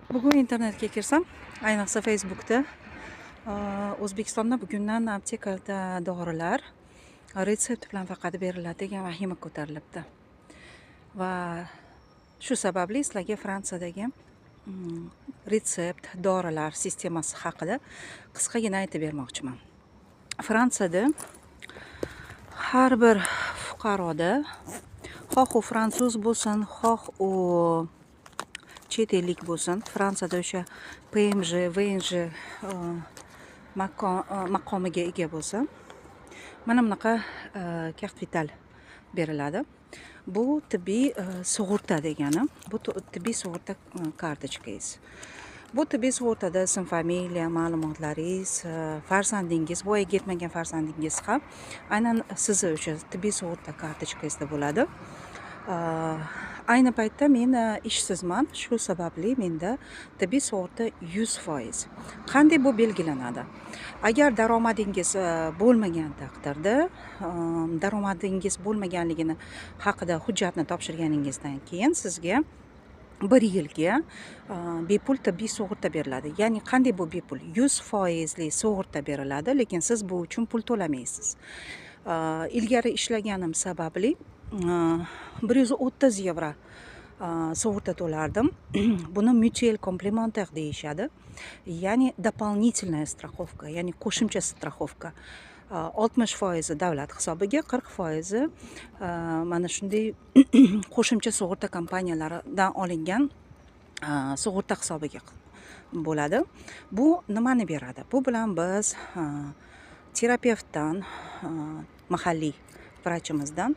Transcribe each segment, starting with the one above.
Bugun internetga kirsam, ayniqsa Facebookda, O'zbekistonda bugundan aptekada dorilar retsept bilan faqat beriladi degan vahima ko'tarilibdi. Va shu sababli sizlarga Fransiyadagi retsept dorilar sistemasi haqida qisqagina aytib bermoqchiman. Fransiyada har bir fuqaroda, xoh u fransuz bo'lsin, xoh u chet ellik bo'lsin, Fransiyada o'sha PMJ, VNJ maqomiga ega bo'lsa, mana bunaqa carte vitale beriladi. Bu tibbiy sug'urta degani, bu tibbiy sug'urta kartochkangiz. Bu tibbiy sug'urtada ism, familiya, ma'lumotlaringiz, farzandingiz, voyaga yetmagan farzandingiz ham aynan sizni o'sha tibbiy sug'urta kartochkangizda bo'ladi. Ayni paytda men ishsizman, shu sababli menda tibbiy sug'urta 100%. Qanday bu belgilanadi? Agar daromadingiz bo'lmagan taqdirda, daromadingiz bo'lmaganligini haqida hujjatni topshirganingizdan keyin sizga bir yilga bepul tibbiy sug'urta beriladi. Ya'ni qanday bu bepul? 100 foizli sug'urta beriladi, lekin siz bu uchun pul to'lamaysiz. Ilgari ishlaganim sababli 130 yevro sug'urta to'lardim. Buni mutuelle complémentaire deyishadi. Ya'ni дополнительная страховка, ya'ni qo'shimcha страховка. 60 foizi davlat hisobiga, 40 foizi mana shunday qo'shimcha sug'urta kompaniyalaridan olingan sug'urta hisobiga bo'ladi. Bu nimani beradi? Bu bilan biz terapevtdan, mahalliy vrachimizdan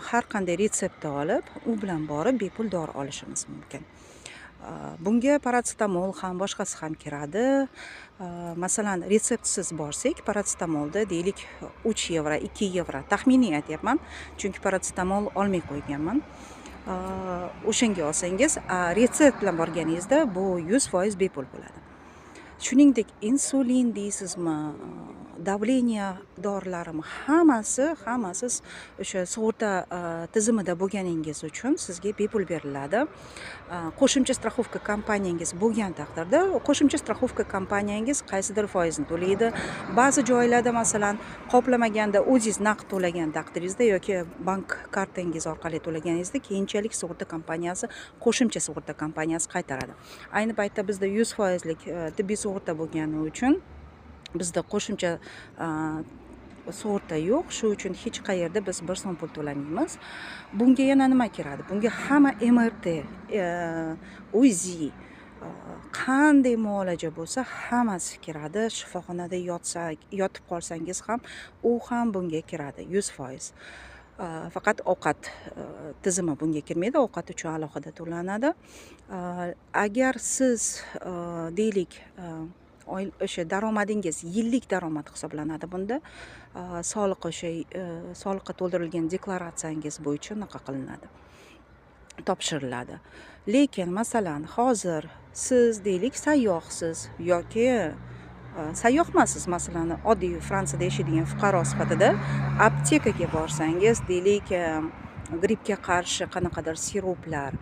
har qanday retseptni olib, u bilan borib bepul dori olishimiz mumkin. Bunga paratsetamol ham, boshqasi ham kiradi. Masalan, retseptsiz borsak, paratsetamolni, deylik, 3 yevro, 2 yevro, taxminiy aytyapman, chunki paratsetamol olmay qo'yganman. O'shanga olsangiz, retsept bilan borganingizda bu 100% bepul bo'ladi. Shuningdek, insulin deysizmi, давление dorilarimi, hammasi, hammasi o'sha sug'urta tizimida bo'lganingiz uchun sizga bepul beriladi. Qo'shimcha страховка kompaniyangiz bo'lgan taqdirda, qo'shimcha страховка kompaniyangiz qaysidir foizini to'laydi. Ba'zi joylarda, masalan, qoplamaganda, o'zingiz naqd to'lagan taqdiringizda yoki bank kartangiz orqali to'laganingizda, keyinchalik sug'urta kompaniyasi, qo'shimcha sug'urta kompaniyasi qaytaradi. Ayni paytda bizda 100 foizlik tibbiy sug'urta bo'lgani uchun bizda qo'shimcha sug'urta yo'q. Shu uchun hech qayerda biz bir so'm pul to'lamaymiz. Bunga yana nima kiradi? Bunga hamma MRT, УЗИ, qanday muolaja bo'lsa, hammasi kiradi. Shifoxonada yotib qolsangiz ham, u ham bunga kiradi 100%. Faqat ovqat tizimi bunga kirmaydi, ovqat uchun alohida to'lanadi. Agar siz, deylik, o'sha daromadingiz, yillik daromad hisoblanadi bunda, soliq, o'sha soliqqa to'ldirilgan deklaratsiyangiz bo'yicha unaqa qilinadi, topshiriladi. Lekin, masalan, hozir siz, deylik, sayyohsiz yoki sayyoh emassiz, masalan, oddiy Fransiyada yashaydigan fuqaro sifatida aptekaga borsangiz, deylik, grippga qarshi qanaqadir siroplar,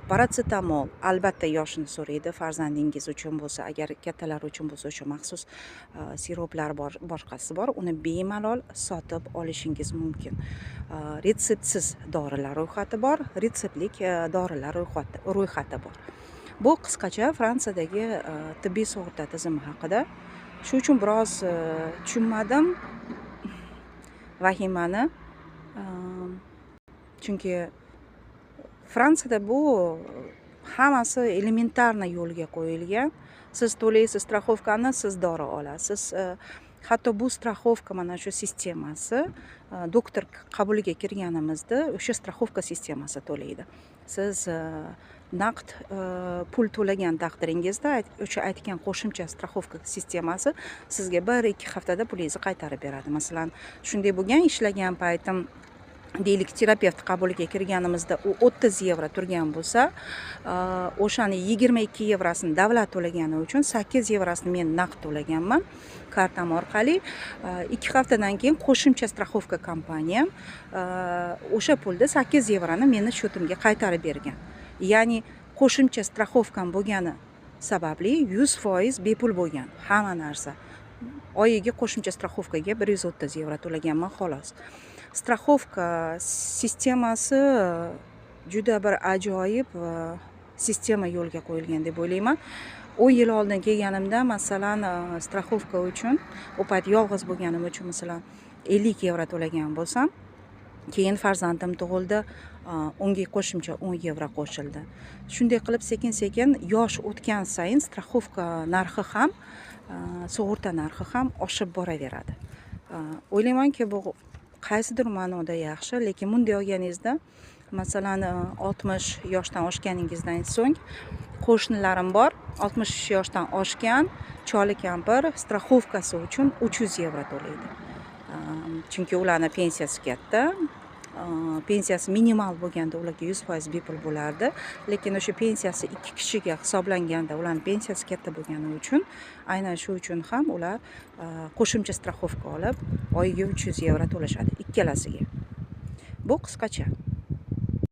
paratsetamol, albatta yoshini so'raydi farzandingiz uchun bo'lsa, agar kattalar uchun bo'lsa, o'sha maxsus siroplar bor, boshqasi bor, uni bemalol sotib olishingiz mumkin. Retseptsiz dorilar ro'yxati bor, retseptlik dorilar ro'yxati bor. Bu qisqacha Fransiyadagi tibbiy sug'urta tizimi haqida. Shu uchun biroz tushunmadim vahimani, chunki Fransiyada bu hammasi элементарно yo'lga qo'yilgan. Siz to'laysiz страховка ni, siz dori olasiz. Hatto bu страховка, mana shu sistemasi, doktor qabuliga kirganimizda o'sha страховка sistemasi to'laydi. Siz naqd pul to'lagan taqdiringizda, o'sha aytgan qo'shimcha страховка sistemasi sizga 1-2 haftada pulingizni qaytarib beradi. Masalan, shunday bo'lgan: ishlagan paytim, deylik, terapevt qabuliga kirganimizda u 30 yevro turgan bo'lsa, o'shani 22 yevrosini davlat to'lagani uchun 8 yevrosini men naqd to'laganman kartam orqali. 2 haftadan keyin qo'shimcha страховка kompaniyam o'sha pulni, 8 yevroni meni счёт imga qaytarib bergan. Ya'ni Qo'shimcha страховка m bo'lgani sababli 100% bepul bo'lgan hamma narsa. Oyiga qo'shimcha страховка ga 130 yevro to'laganman, xolos. Страховка sistemasi juda bir ajoyib sistema yo'lga qo'yilgan deb o'ylayman. 10 yil oldin kelganimda, masalan, страховка uchun u payt yolg'iz bo'lganim uchun, masalan, 50 yevro to'lagan bo'lsam, keyin farzandim tug'ildi, unga qo'shimcha 10 yevro qo'shildi. Shunday qilib, sekin sekin yosh o'tgan sayin страховка narxi ham, sug'urta narxi ham oshib boraveradi. O'ylaymanki, bu qaysidir ma'noda yaxshi, lekin bunday olganingizda, masalan, 60 yoshdan oshganingizdan so'ng, qo'shnilarim bor, 60 yoshdan oshgan choli kampir страховка si uchun 300 yevro to'laydi, chunki ularni pensiyasi katta. Pensiyasi minimal bo'lganda ularga 100% bepul bo'lardi, lekin o'sha pensiyasi ikki kishiga hisoblanganda, ularni pensiyasi katta bo'lgani uchun, aynan shu uchun ham ular qo'shimcha страховка olib, oyiga 300 yevro to'lashadi ikkalasiga. Bu qisqacha.